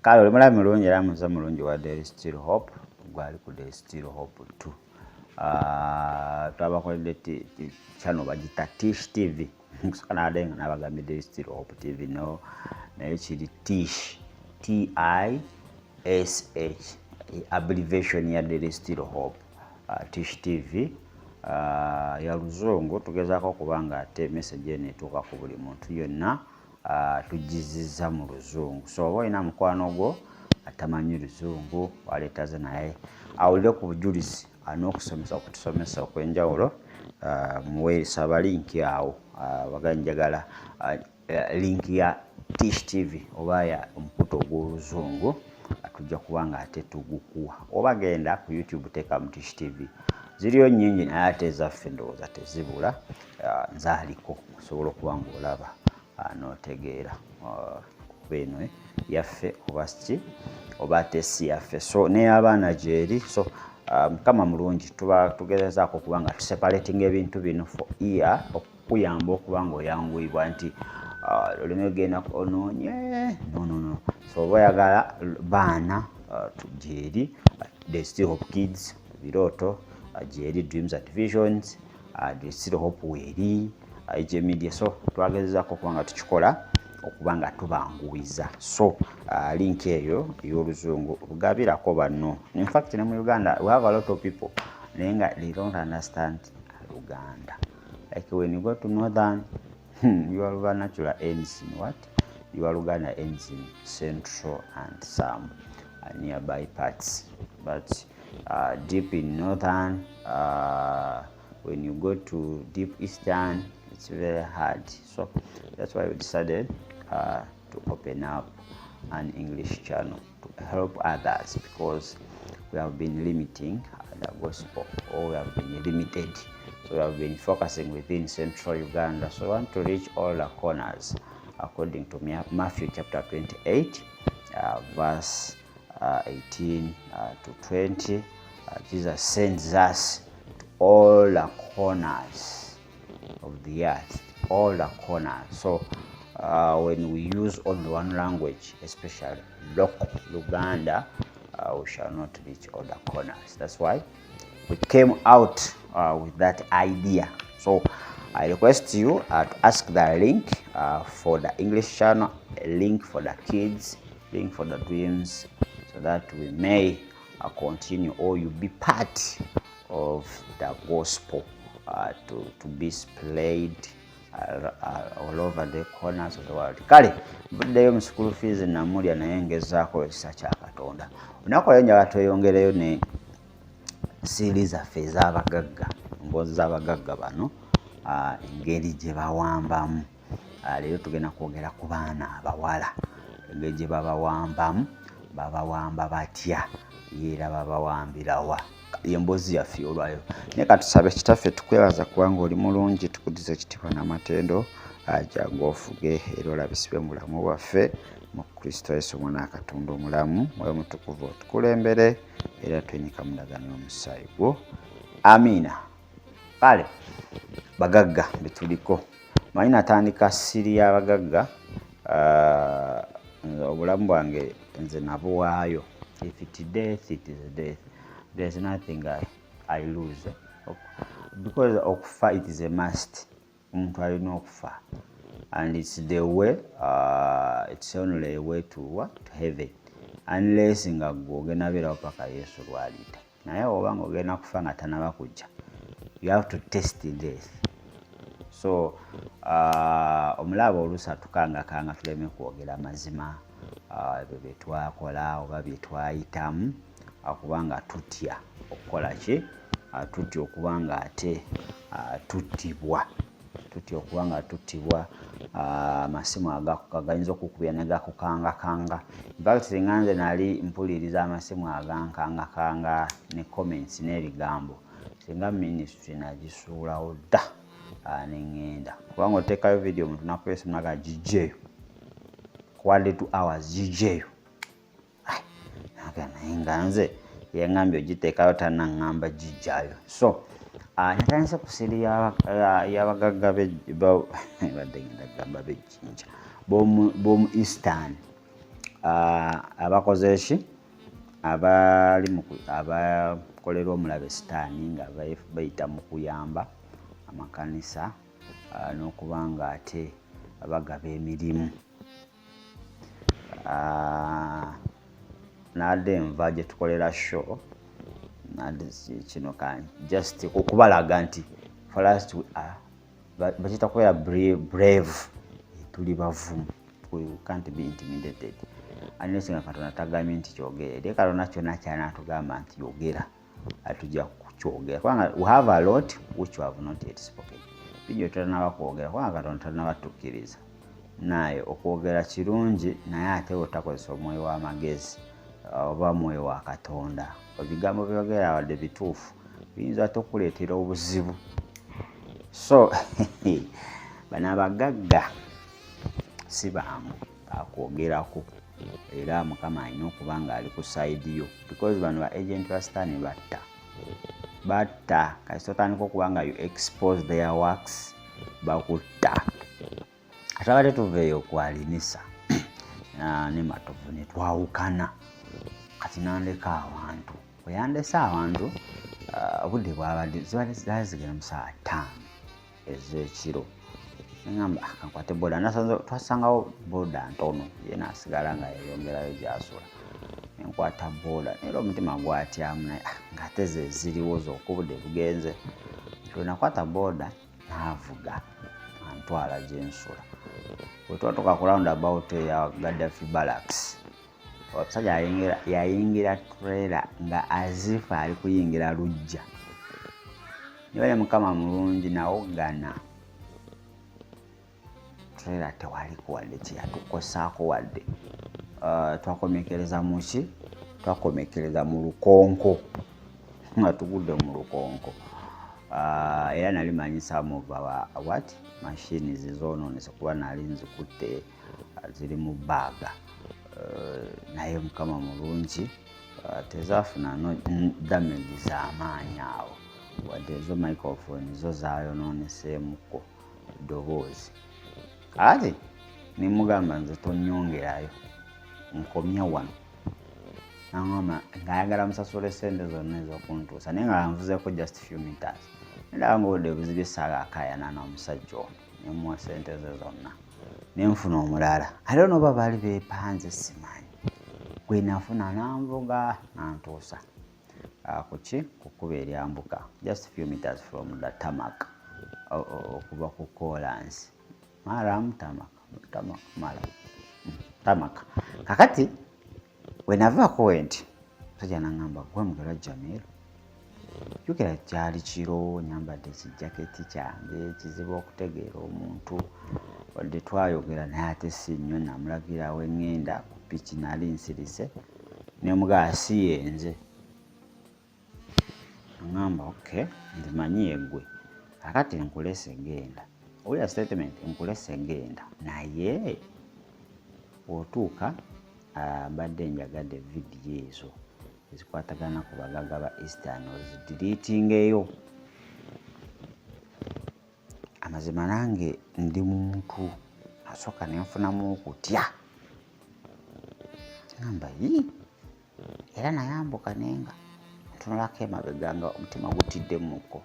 Kale oli mulabi mulungi era muze mulungi wa There is Still Hope, gwali ku There is Still Hope 2. Twabakoledde channel bagita Tish TV. Nkusooka nabadde nga nabagambye There is Still Hope TV, no, naye kiri Tish, Tish, abbreviation ya There is Still Hope. Tish TV ya Luzungu. Tugezaako okuba nga ate message eno etuuka ku buli muntu yonna. Tugizizza mu Luzungu, so oba olina mukwano gwo atamanyi Luzungu, waleetaze naye awulire ku bujulizi n'okusomesa okutusomesa okw'enjawulo, muweesaba link awo. Baga njagala link ya Tish TV oba ya omukutu ogw'Oluzungu, tujja kuba nga ate tugukuwa. Oba genda ku YouTube, teeka mu Tish TV, ziriyo nnyingi, naye ate ezaffe ndowooza tezibula. Nzaaliko osobola okuba nga olaba n'otegeera oba eno yaffe oba ki oba ate si yaffe. So n'abaana gyeri. So Mukama mulungi, tuba tugezezaako okuba nga tuseparating ebintu bino for ear okukuyamba okuba nga oyanguyibwa nti oleme genda onoonye. No, no, no. So oba oyagala baana, gyeri There Still Hope Kids, birooto gyeri, Dreams and Visions, There Still Hope weeri, IJ Media. So twagezezaako okuba nga tukikola okuba nga tubanguwiza. So link eyo ey'Oluzungu bugabirako banno. In fact, ne mu Uganda we have a lot of people, naye nga they don't understand Luganda. Like when you go to northern, your vernacular ends in what? Your Luganda ends in central and some nearby parts, but deep in northern, when you go to deep eastern, it's very hard. So that's why we decided to open up an English channel to help others, because we have been limiting the gospel, or we have been limited. So we have been focusing within central Uganda. So we want to reach all the corners according to Matthew chapter 28, verse 18 to 20. Jesus sends us to all the corners of the earth, all the corners. So when we use only one language, especially local Luganda, we shall not reach all the corners. That's why we came out with that idea. So I request you to ask the link for the English channel, a link for the kids, link for the dreams, so that we may continue or you be part of the gospel to be displayed all over the corners of the world. Kale nvuddeyo mu school fees namulya, naye ngezaako ekisa kya Katonda. Olunaku leero njagala tweyongereyo ne series zaffe ez'abagagga, emboozi z'abagagga bano, engeri gye bawambamu. Leero tugenda kwogera ku baana abawala, engeri gye babawambamu, babawamba batya, era babawambirawa. Yemboozi yaffe olwayo, naye katusabe. Kitaffe, tukwebaza kubanga oli mulungi, tukudiza ekitiibwa n'amatendo. Jangu ofuge era olabisibwe mu bulamu bwaffe, mu Kristo Yesu Omwana wa Katonda omulamu. Mwoyo Mutukuvu otukulembere era twenyika mu ndagaano y'omusaayi gwo. Amiina. Kale bagagga betuliko, manyi natandika series y'abagagga. Obulamu bwange nze nabuwaayo. If it death, it is death. There's nothing I lose, because okufa, it is a must. Omuntu alina okufa, and it's the way, it's only a way to what? To heaven, unless nga gwe ogenda beerawo paka Yesu lwalidda. Naye oba nga ogenda kufa nga tanaba kujja, you have to test death. So omulaba oluusi atukangakanga tuleme kwogera mazima, ebyo byetwakola oba byetwayitamu, kubanga tutya okukola ki? Tutya okuba nga ate tuttibwa, tutya okuba nga tuttibwa. Amasimu agayinza okukubira ne gakukangakanga. In fact, singa nze nali mpuliriza amasimu agankangakanga ne comments n'ebigambo, singa ministry nagisuulawo dda neŋŋenda, kubanga oteekayo video, omuntu nakuba esimu naga gijjeeyo, kuwadde 2 hours, gijjeeyo. Naye nga nze yaŋŋambye ogiteekayo, tannaŋŋamba gijjayo. So natandise ku series y'abagagga, badde ngenda kugamba b'Ejjinja, b'omu Eastern. Abakoze ki abali abakolera omulabe Sitaani nga bayita mu kuyamba amakanisa n'okuba nga ate bagaba emirimu. Nadde nva gye tukolera show, kino just okubalaga nti for us to bakiyita kubeera brave, tuli bavumu, we can't be intimidated unless nga Katonda tagambye nti kyogere. Eri Katonda kyonna kyanaatugamba nti yogera, tujja kukyogera, kubanga we have a lot which we have not yet spoken. Bingi tutanaba kwogera kubanga Katonda tanaba tukkiriza. Naye okwogera kirungi, naye ate otakozesa omwoyo w'amagezi oba omwoyo wa Katonda, ebigambo byogera wadde bituufu biyinza ate okuleetera obuzibu. So bano abagagga si bangu bakwogerako, era Mukama alina okuba nga ali ku side yo, because bano ba agent ba Sitaani batta, batta. Kasita otandika okuba nga you expose their works, bakutta. Ate abadde tuva eyo kwalinisa ne Matovu ne twawukana. Kati nandeka awantu, weyandese awantu, obudde bwabadde zibadde zaali zigenda mu saa 5 ez'ekiro. Neŋamba, "Ah, kankwate boda." Twasangawo boda ntono, ye nasigala nga yeyongerayo gyasula. Nenkwata boda, naye omutima gwatyamu, naye ng'ate ze ziriwo zokka, obudde bugenze. Lwe nakwata boda, naavuga antwala gyensula. Bwe twatuuka ku round about eya Gaddafi Barracks, omusajja yayingira trailer nga azifa ali kuyingira lujja. Nibale Mukama mulungi, nawoggana trailer, tewaliko wadde kyeyatukosaako wadde. Twakomekereza muki? Twakomekereza mu lukonko, nga tugudde mu lukonko. Era nali manyi some of our what machines zonoonese, kuba nali nzikutte ziri mu baaga. Naye Mukama mulungi, tezaafuna no damage z'amaanyi awo, wadde ezo microphone zo zayonooneseemuko eddoboozi. Ate nemugamba, "Nze tonyongerayo, nkomya wano." Naŋŋamba ng'ayagala musasule sente zonna ez'okuntuusa, naye nga nvuzeeko just few meters. Ndaba nga obudde buzibye, essaawa akaayana n'omusajja ono, nemuwa sente ze zonna, nenfuna omulala. Ate noba baali beepanze, simanyi. Gwe nafuna nanvuga nantuusa kuki, ku kkubo eryambuka, just few meters from the tarmac, okuva ku koolansi murram, tarmac, tarmac, murram, tarmac. Kakati we navaako we nti, musajja naŋŋamba, "Gwe Mugerwa Jamil?" Jjukira kyali kiro, nyambadde ekijaketi kyange, kizibu okutegeera omuntu. Wadde twayogera, naye ate si nnyo. Namulagira we ŋŋenda ku piki, nali nsirise, nemugamba si yenze. Aŋŋamba, "Okay, nzimanyi yeggwe. Kakati nkulese genda." Owulira statement, "Nkulese genda, naye bw'otuuka, mbadde njagadde vidiyo ezo ezikwatagana ku bagagga ba Eastern ozideletingeyo." Amazima nange ndi muntu, asooka nenfunamu okutya, ngamba yi, era nayambuka nenga ntunulako emabega nga omutima gutiddemuko,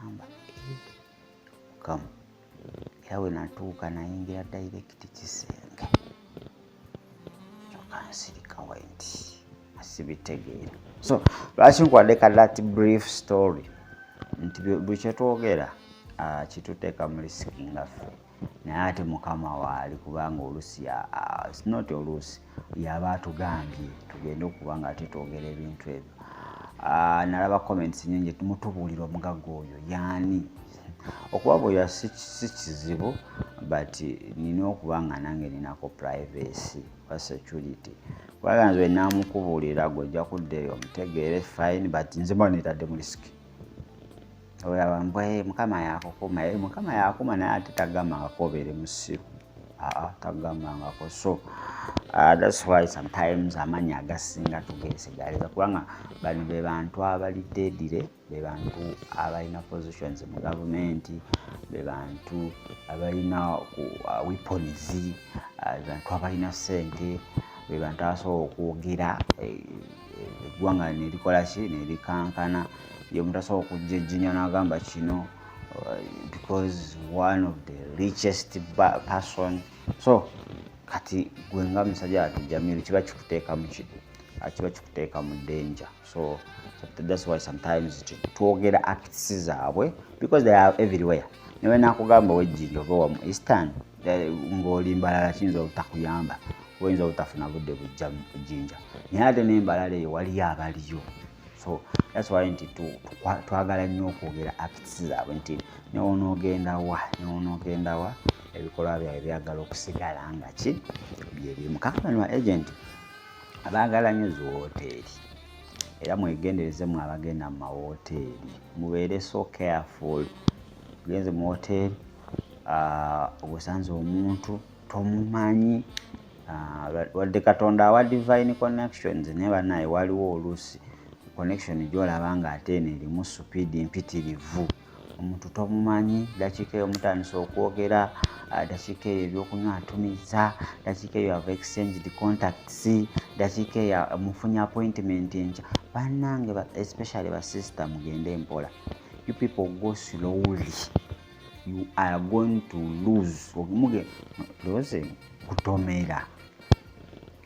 ngamba, "Mukama." Era we natuuka, nayingira direct kisenge, kyokka nsirika we nti sibitegeera. So lwaki nkwadde ka that brief story? Nti buli kyetwogera kituteeka mu risk nga ffe, naye ate Mukama waali, kubanga oluusi, not oluusi, yaba atugambye tugende okuba nga ate twogera ebintu ebyo. Nalaba comments nyingi, "Mutubuulira omugagga oyo yaani?" Okubabuulira si kizibu, but nina okuba nga nange ninako privacy oba security, kubanga nze wenamukubuulira, gwe ojja kudda eyo omutegeere, fine, but nze mba neetadde mu risk. Olaba mbwe Mukama yakukuma, Mukama yakuma, naye ate tagambangako obeere musiru, aa, tagambangako. So that's why sometimes amannya agasinga tugesigaliza, kubanga bano be bantu abali deadly, be bantu abalina positions mu gavumenti, be bantu abalina weapons, be bantu abalina sente. Be bantu abasobola okwogera eggwanga nerikola ki, nerikankana. Ye omuntu asobola okujja ejjinya n'agamba kino, because one of the richest person. So kati gwe nga musajja ati Jamiru, kiba kikuteeka mu ki, kiba kikuteeka mu danger. So that's why sometimes twogera acts zaabwe, because they are everywhere. Newe nakugamba wejjinja oba wa mu Eastern, ng'oli Mbalala, kiyinza obutakuyamba, oyinza obutafuna budde bujja Jjinja, naye ate n'embalala eyo waliyo abaliyo. So that's why nti twagala nnyo okwogera acts zaabwe, nti newonoogenda wa, newonoogenda wa, ebikolwa byabwe byagala okusigala nga ki byebimu. Kakati ba agent abaagala nnyo ziwooteeri, era mwegendereze mu abagenda mu mawoteeri, mubeere so careful. Ogenze mu woteeri, obusanze omuntu tomumanyi, wadde Katonda awa divine connections, naye bannaye waliwo oluusi connection gy'olaba nga ate eno erimu speed mpitirivu. Omuntu tomumanyi, dakiika eyo mutandisa okwogera, dakiika eyo ebyokunywa atumiza, dakiika eyo have exchanged contacts, dakiika eyo mufunye appointment enkya. Bannange, especially basista, mugende mpola. You people go slowly, you are going to lose. Lose kutomera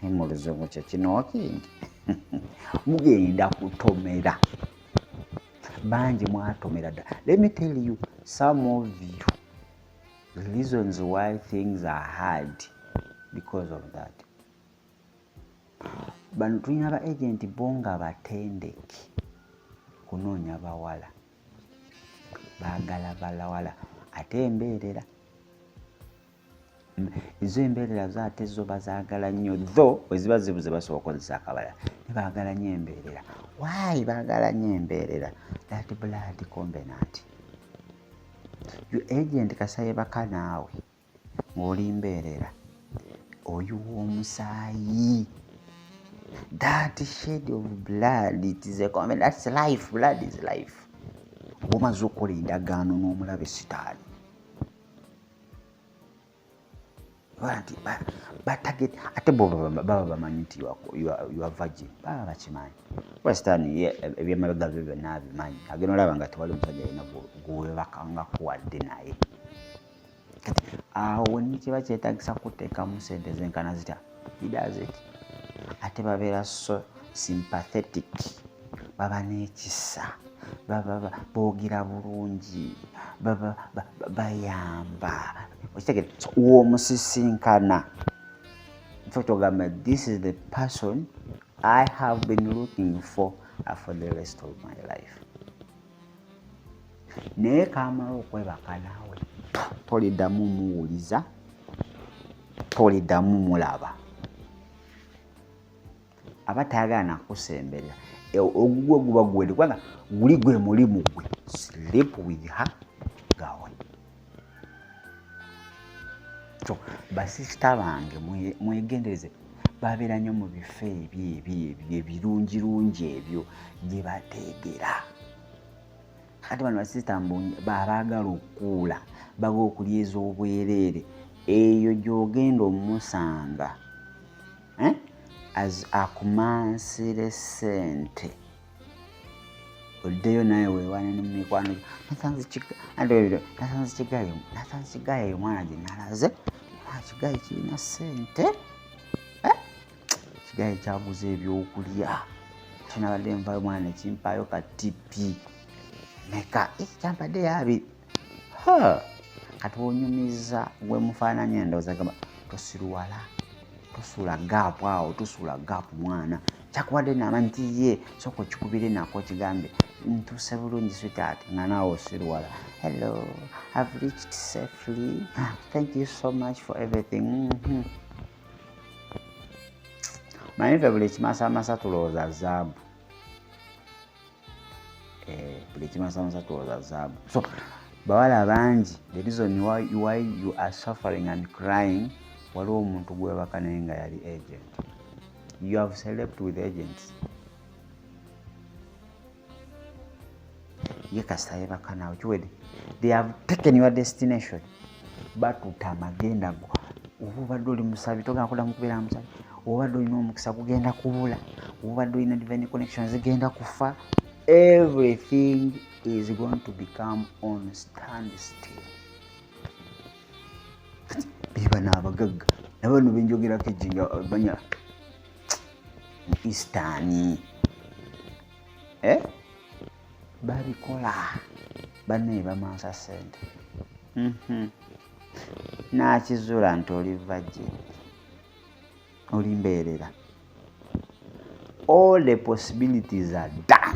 mu luzungu kyekinookingi, mugenda kutomera. Bangi mwatomera ddala. Let me tell you, some of you, the reasons why things are hard because of that. Bano tulina ba agent bo nga batendeke kunoonya bawala, baagala balawala, ate embeerera ezo, embeerera zo ate zo bazaagala nnyo. Tho bwe ziba zibuze basobola okukozesa akabala, ne baagala nnyo embeerera. Why baagala nnyo embeerera? That blood covenant. Your agent kasayebaka naawe ng'oli mbeerera, oyiwa omusaayi, that shed of blood, it is a covenant. That's life. Blood is life. Omaze okukola endagaano n'omulabe Sitaani nti batarget, ate bo baba bamanyi nti you are virgin, baba bakimanyi, kuba Sitaani ebyemabega byo byonna abimanyi. Agenda olaba nga tewali musajja alina gwewebakangako wadde, naye kati awo kiba kyetagisa kuteekamu sente zenkana zitya, he does it. Ate babeera so sympathetic, baba n'ekisa, baba boogera bulungi, baba bayamba. Okitegere womusisinkana, infact ogamba, "This is the person I have been looking for the rest of my life." Naye kamala okwebaka naawe, toliddamu muwuliza, toliddamu mulaba, aba tayagala nakusemberera. Ogugwe guba guwedde, kubanga guli gwe mulimu gwe, sleep with her, gawe. So basisita bange, mwegendereze, babeera nnyo mu bifo ebyo ebyo ebyo ebirungirungi ebyo gye bateegera. Kati bano basisita babaagala okukuula, baga okulyeza obwereere, eyo gy'ogenda omusanga, eh? As akumansire sente, oddeyo naye weewane ne mumikwano. Nasanze kigayo eyo mwana gye nalaze, kigayo kirina sente, eh? Kigayo kyaguza ebyokulya, kinabadde nvayo mwana nekimpayo katipi meka, eh, kyampaddeyo 20. Kati onyumiza gwe mufaananye, endowooza gamba tosiruwala, tosuula gap awo, tosuula gap. Mwana kyakuwadde nama nti ye sooka okikubire nako, kigambe ntuuse bulungi sweetheart, nga naawe osiruwala, "Hello, I've reached safely, thank you so much for everything." Manyi ffe buli kimasamasa tulowooza zaabu, eh, buli kimasamasa tulowooza zaabu. So bawala bangi, the reason why you are suffering and crying, waliwo omuntu gwebaka naye nga yali agent. You have slept with agents. Ye kasita yebaka naawe, kiwedde. They have taken your destination, batuta amagenda go. Oba obadde oli musabi, togenda kuddamu kubeera musabi. Obadde olina omukisa gugenda kubula, obadde olina divine connection zigenda kufa. Everything is going to become on stand still. Bebano abagagga nabano benjogerako ejinga banya mu Eastern, eh? Babikola banne bamansa sente. Nakizuula nti oli virgin, oli mbeerera. All the possibilities are done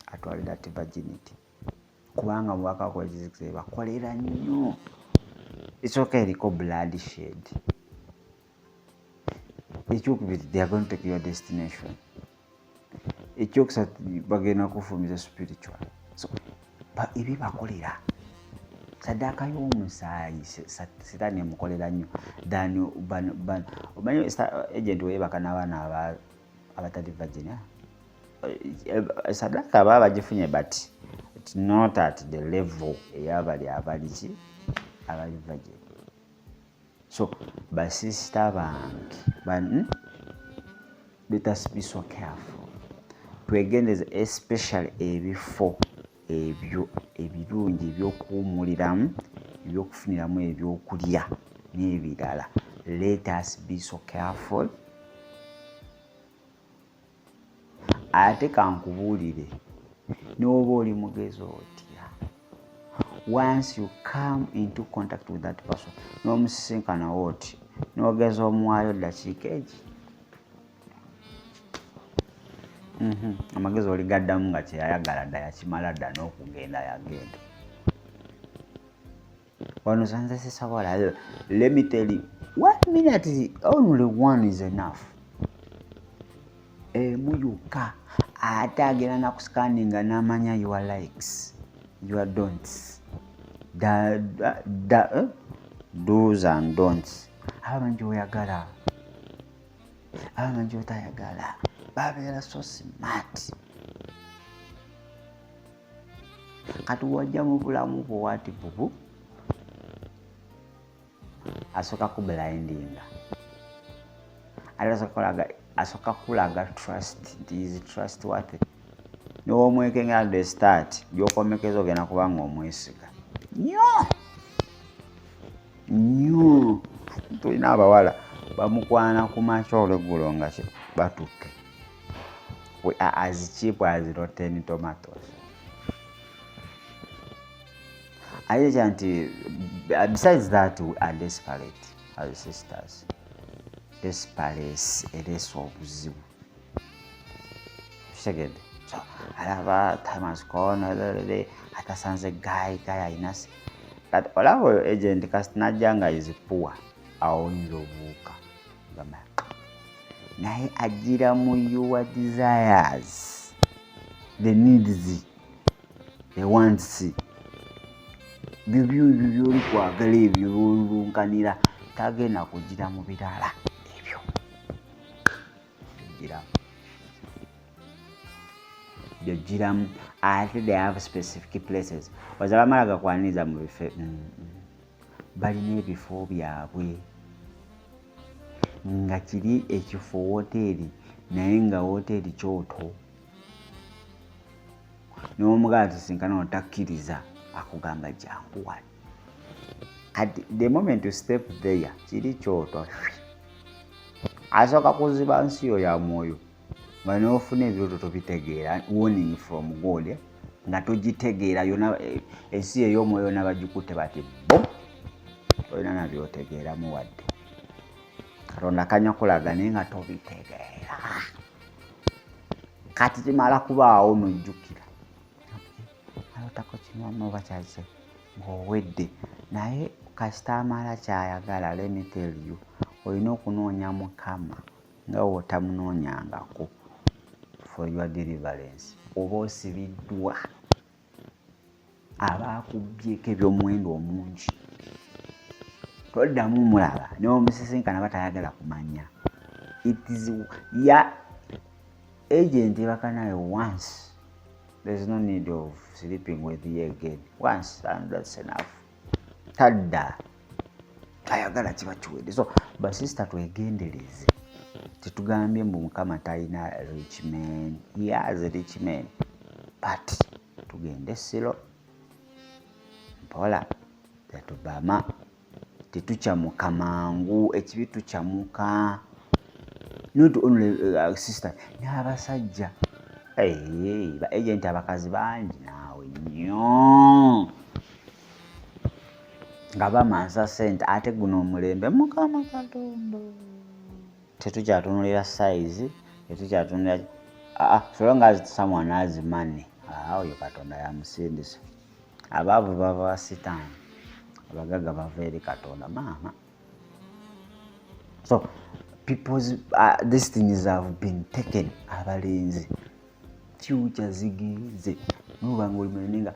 atwale that virginity, kubanga mubaka ekizikiza bakolera nnyo. Ekyoka eriko bloodshed. Ekyokubiri, they are going to take your destination. Ekyokusatu, bagenda kufumiza spiritual. So ebibakolera saddaaka y'omusaayi, sitaani emukolera nnyo than omanyi agent weyebaka n'abaana abatali virgin, saddaaka baba bagifunye, but it's not at the level eyabali abali ki, abali virgin. So basisita bange, let us be so careful, twegendeze especially ebifo ebyo ebirungi ebyokuwumuliramu, ebyokufuniramu ebyokulya n'ebirala. Let us be so careful. Ate kankubuulire, n'oba oli mugezi otya, once you come into contact with that person, n'omusisinkanawo oti, n'ogeza omuwaayo ddakiika egi, amagezi oligaddamu nga kyeyayagala dda yakimala dda n'okugenda yagenda. Wano sanze sisobola. Let me tell you, 1 minute, only one is enough. Emu yokka, ate agenda nakuscanninga n'amanya your likes, your don'ts, da, da, da, eh? Do's and don'ts. Abamanyi oyagala, abamanyi otayagala, babeera so smart. Kati wajja mu bulamu bwo wati bubu, asooka ku blindinga, ate asooka kulaga trust nti is trustworthy. Nowomwekengera the start, gyokomekeza ogenda kuba nga omwesiga nnyo nnyo. Tulina abawala bamukwana ku makya, olweggulo nga batutte. We are as cheap as rotten tomatoes. Ate nti besides that, we are desperate as sisters. Desperate ereesa obuzibu, kitegedde? So alaba time has gone, atasanze guy, guy alina. Kati olaba oyo agent kasi najja nga is poor, awo oyinza obuuka gamba, naye agira mu your desires, the needs, the wants, bibyo ebyo byoli kwagala, ebyo byolulunkanira. Tagenda kugira mu birala ebyo, giramu byogiramu. Ate they have specific places waza bamala gakwaniriza mu bifo. Balina ebifo byabwe nga kiri ekifo woteeri, naye nga woteeri kyoto, n'omugala tusinkana otakkiriza, akugamba jangu wano. Kati the moment you step there, kiri kyoto, asooka kuziba nsi yo ya mwoyo nga n'ofuna ebirooto tobitegeera. Warning from God, eh? Nga togitegeera yona, ensi ey'omwoyo yona bagikutte bati bo olina nabyotegeeramu, wadde Katonda kanya kulaga naye nga tobitegeera. Kati kimala kubaawo nojjukira alotako kino oba kyakise ng'owedde, naye kasita amala kyayagala. Let me tell you, olina okunoonya Mukama nga wotamunoonyangako for your deliverance. Oba osibiddwa, aba akubyeko ebyomuwendo omungi, toddamu mulaba n'omusisinkana batayagala kumanya. It is ya agent ebakanayo once, there's no need of sleeping with you again. Once and that's enough. Tadda Ayagala kiba kiwedde. So basista, twegendereze. Tetugambye mbu Mukama talina rich men. He has rich men, but tugende slow, mpola, tetubama, tetukyamuka mangu. Ekibi tukyamuka. Not only sister, n'abasajja. Hey, ba agent abakazi bangi naawe nnyo nga bamansa sente. Ate guno omulembe, Mukama Katonda, tetukyatunulira size, tetukyatunulira. Ah, so long as someone has money, ah, oyo Katonda yamusindisa. Abaavu bava Sitaani, abagagga bava eri Katonda maama. So people's destinies have been taken. Abalenzi future zigenze. Noba nga oli munene, nga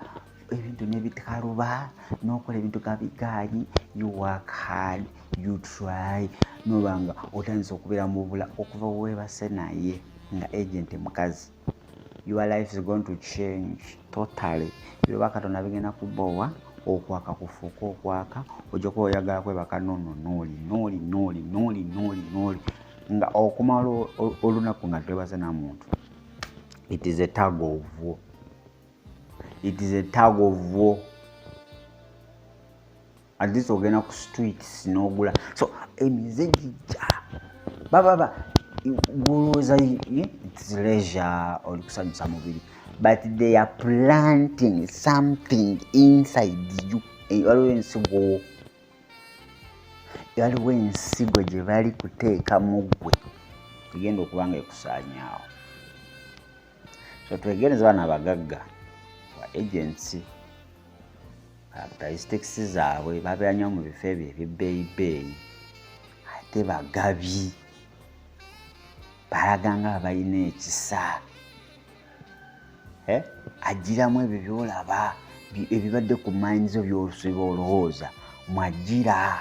ebintu nebikaluba, nokola ebintu kabigaanyi. You work hard, you try, noba nga otandise okubeera mu bula okuva webase naye nga agent mukazi. Your life is going to change totally. Byoba Katonda bigenda kubowa okwaka, kufuuka okwaka. Ojja kuba oyagala kwebaka nono nooli nooli nooli nooli nooli nooli nga okumala olunaku nga twebase na muntu. It is a tug of war. It is a tug of war. At least ogenda ku streets n'ogula. So emize gijja bababa gulowooza it's leisure, oli kusanyusa mubiri, but they are planting something inside you. Waliwo ensigo, waliwo ensigo gye bali kuteeka mu ggwe egenda okuba nga ekusaanyaawo. So twegendereze baana abagagga ba agency. Characteristics zaabwe, babeera nnyo mu bifo ebyo ebyebbeeyibeeyi, ate bagabi, balaga nga abalina ekisa. Agiramu ebyo byolaba ebibadde ku mind zo, byosiba olowooza mwagira,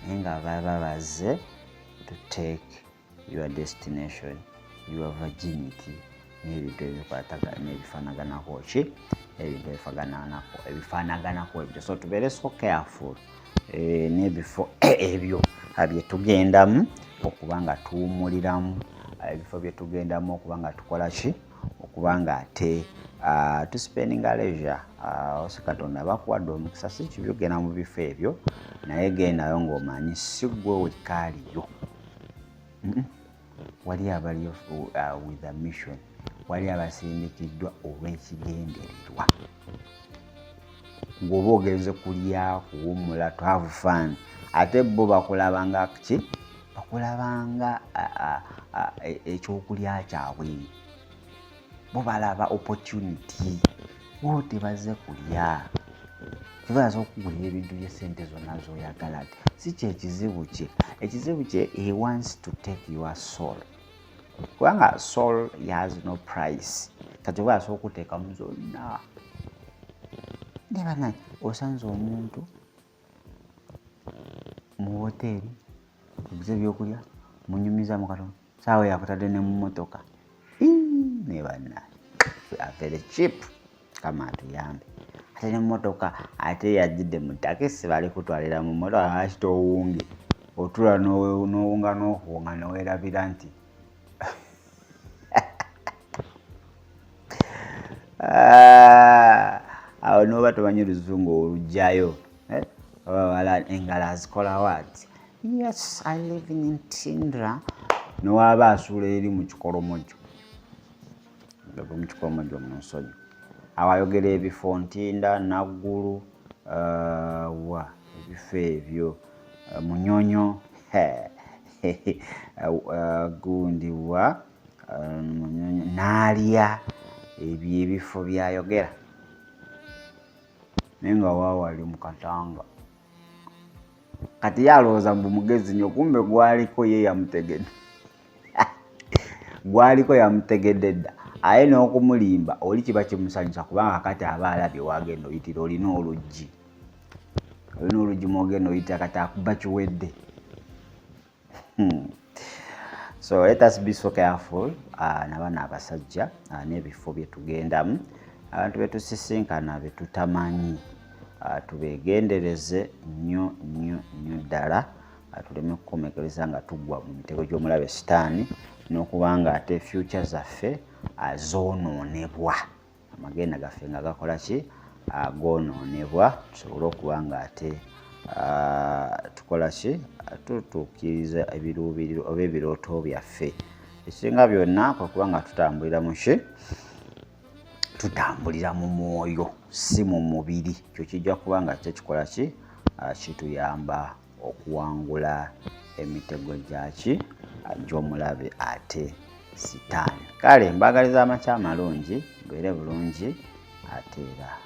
naye nga baba baze to take your destination, your virginity, n'ebintu ebikwatagana ebifaanaganako ki, ebintu ebifaanaganako ebyo. So tubeere so careful n'ebifo ebyo bye tugendamu okuba nga tuwummuliramu, ebifo bye tugendamu okuba nga tukola ki, okuba nga ate tuspendinga leisure. Osi Katonda bakuwadde omukisa, si kibi ogenda mu bifo ebyo, naye gendayo ng'omanyi si ggwe wekka aliyo. Wali abaliyo with a mission, wali abasindikiddwa olw'ekigendererwa. Ng'oba ogenze kulya, kuwummula, to have fun, ate bo bakulabanga ki? Bakulabanga ekyokulya kyabwe. Bo balaba opportunity, bo tebazze kulya. Kibaza okugulira ebintu by'essente zonna z'oyagala, si kyekizibu kye. Ekizibu kye, he wants to take your soul, kubanga soul has no price. Kati oba asobola okuteekamu zonna. Nebana osanze omuntu mu woteeri, oguze ebyokulya, munyumiza mu katono, saawa yakutadde ne mu mmotoka. Nebanna very cheap. Kama atuyambe. Ate nemmotoka, ate yajjidde mu takisi, bali kutwalira mu mmotoka. Lwaki towunge? Otula n'owunga n'okuwunga neweerabira nti ah, awo noba tomanyi luzungu olugjayo, eh? Wala engalo azikolawo ati, "Yes, I live in Ntindra." Newaba asuula eri mu kikolomojo, mu kikolomojo mu nsonyi awo ayogera ebifo Ntinda, Naggulu, wa ebifo ebyo, Munyonyo, gundi wa Munyonyo, Naalya, ebyo ebifo byayogera, naye nga waawali mu Katanga. Kati ye alowooza mbu mugezi nnyo, kumbe gwaliko ye yamutegedde, gwaliko yamutegedde dda. Aye n'okumulimba oli kiba kimusanyusa, kubanga kati aba alabye wagenda oyitira. Olina oluggi, olina oluggi mwogenda oyitira, kati akuba kiwedde. So let us be so careful nabana abasajja n'ebifo bye tugendamu, abantu betusisinkana betutamanyi. Tubegendereze nnyo nnyo nnyo ddala, tuleme kukomekereza nga tuggwa mu mitego gy'omulabe Sitaani, n'okuba nga ate future zaffe zoonoonebwa, amagenda gaffe nga gakola ki, goonoonebwa, tusobole okuba nga ate tukola ki, tutuukiriza ebiruubiriro oba ebirooto byaffe. Ekisinga byonna kwe kuba nga tutambulira mu ki, tutambulira mu mwoyo, si mu mubiri. Kyo kijja kuba nga kyo kikola ki, kituyamba okuwangula emitego gyaki, gy'omulabe ate Sitaani. Kale mbagaliza amakya amalungi, mbeere bulungi ate era.